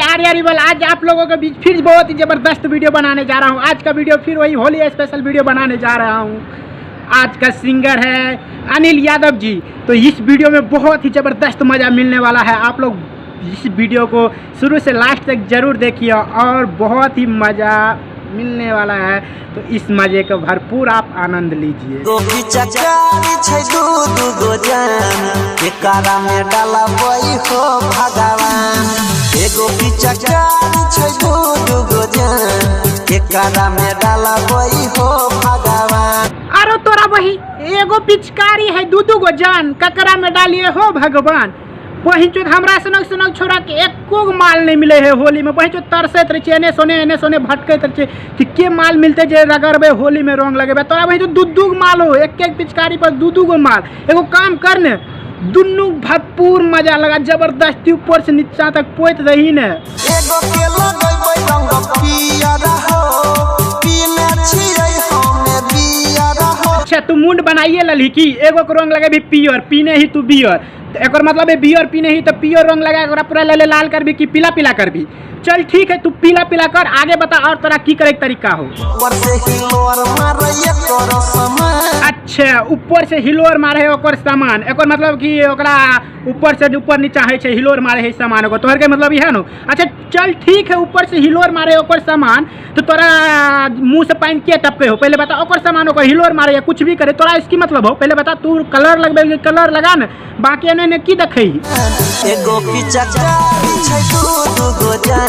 आर्या rebel आज आप लोगों के बीच फिर बहुत ही जबरदस्त वीडियो बनाने जा रहा हूँ। आज का वीडियो फिर वही होली स्पेशल वीडियो बनाने जा रहा हूँ। आज का सिंगर है अनिल यादव जी। तो इस वीडियो में बहुत ही ज़बरदस्त मज़ा मिलने वाला है। आप लोग इस वीडियो को शुरू से लास्ट तक ज़रूर देखिए और बहुत ही मज़ा मिलने वाला है। तो इस मज़े का भरपूर आप आनंद लीजिए। गोभी चकारी छै दू दू गो जान, एकरा में डालबै हो भगवान। एगो पिचकारी छै दू दू गो जान, एकरा में डालबै हो भगवान। अरे तोरा वही एगो पिचकारी है दू दू गो जान, ककरा में डालिए हो भगवान। बहिन हमरा सनक सनक छोरा के एको गो माल नहीं मिले है होली में। बहिन तरसैत रहे छै, एने सोने भटकैत रहे छै कि के माल मिलते जे रगड़बे होली में रंग लगेबे। तोरा बहिन दू दू गो माल हो, एक एक पिचकारी पर दू दू गो माल। एगो काम कर ने, दुनू भरपूर मजा लगा, जबरदस्ती ऊपर से नीचा तक पोत दही ने। एगो के लगैबै रंग पियर हो, पीने छियै हमे बियर हो। अच्छा तू मुंड बनाइए ललही की एगो के रंग लगेबी पियर, पीने ही तू बियर। तो एकर मतलब है बियर पीने ही तो पियर रंग लगा के ओकरा पूरा लले लाल करबी कि पीला पीला करबी। चल ठीक है, तू पीला पीला कर, आगे बता और तोरा की करे के तरीका हो। ऊपर से हिलोर मारैया तोर समान। अच्छा ऊपर से हिलोर मारे है ओकर सामान, एकर मतलब कि ओकरा ऊपर से ऊपर नीचा है छै, हिलोर मारे है सामान ओकर, तोहर के मतलब इएह न। अच्छा चल ठीक है, ऊपर से हिलोर मारे है ओकर सामान, तो तोरा मुँह से पानि के टपके हो पहले बता। ओकर सामान ओकर हिलोर मारे या कुछ भी करे, तोरा इसकी मतलब हो पहले बता। तू कलर लगबे कलर लगा ने, बाकी एने एने की देखै। एगो पिचकारी छै दू दू गो जान,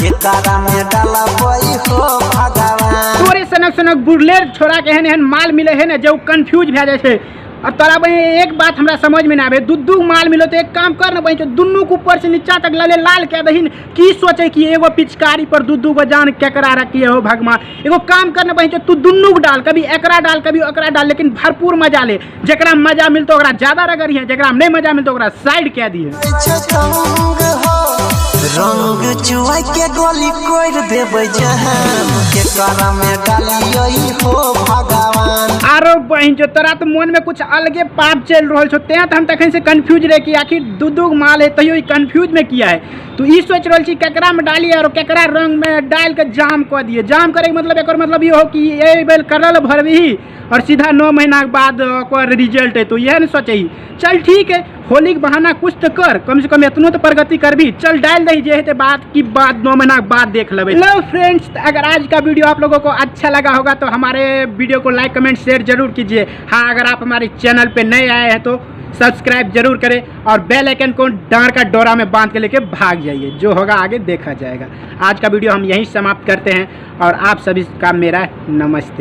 एकरा में डालबै हो भगवान। तोरे सनक सनक बुढ़लेर छोरा के एहन एहन माल मिले है ने जे ओ कंफ्यूज भए जाइ छै। और तोरा बहिन एक बात हमरा समझ में ना आबे, दू दू माल मिलो तो एक काम कर न बहिन, दुनू के ऊपर से नीचा तक लले लाल कए दही। की सोचे कि एगो पिचकारी पर दू दू गो जान केकरा रखिए हो भगवान। एगो काम कर न बहिन, तू दुनू के डाल, कभी एकरा डाल कभी ओकरा डाल, लेकिन भरपूर मजा ले। जकरा मजा मिलतो ओकरा ज्यादा रगड़िहे, जकरा नहीं मजा मिलतो ओकरा साइड कए दिहे। छै तंग हो, रंग चुआई के गोली कोइर देबै जहान, एकरा में डालियै हो भगवान। आरो बहिन जो तोरा तो मन में कुछ अलगे पाप चल रहल छौ, तें तो हम तखन से कंफ्यूज रहे कि आखिर दू दू माल है तैयो ई कंफ्यूज में किया है। तू ई सोच रहल छी केकरा में डालिए और केकरा रंग में डाल के जाम कऽ दिए। जाम करे के मतलब एकर मतलब ई हो कि एहि बेर करल भरबही और सीधा 9 महीना के बाद ओकर रिजल्ट है, तो इएह ने सोचही। चल ठीक है, होली के बहाना कुछ तो कर, कम से कम एतनो तो प्रगति करबी। चल डाल दही जे हेतै बात की बात 9 महीना के बाद देख लेबै। लो फ्रेंड्स, अगर आज का वीडियो आप लोगों को अच्छा लगा होगा तो हमारे वीडियो को लाइक कमेंट शेयर जरूर कीजिए। हाँ, अगर आप हमारे चैनल पे नए आए हैं तो सब्सक्राइब जरूर करें और बेल आइकन को डांर का डोरा में बांध के लेके भाग जाइए। जो होगा आगे देखा जाएगा। आज का वीडियो हम यहीं समाप्त करते हैं और आप सभी का मेरा नमस्ते।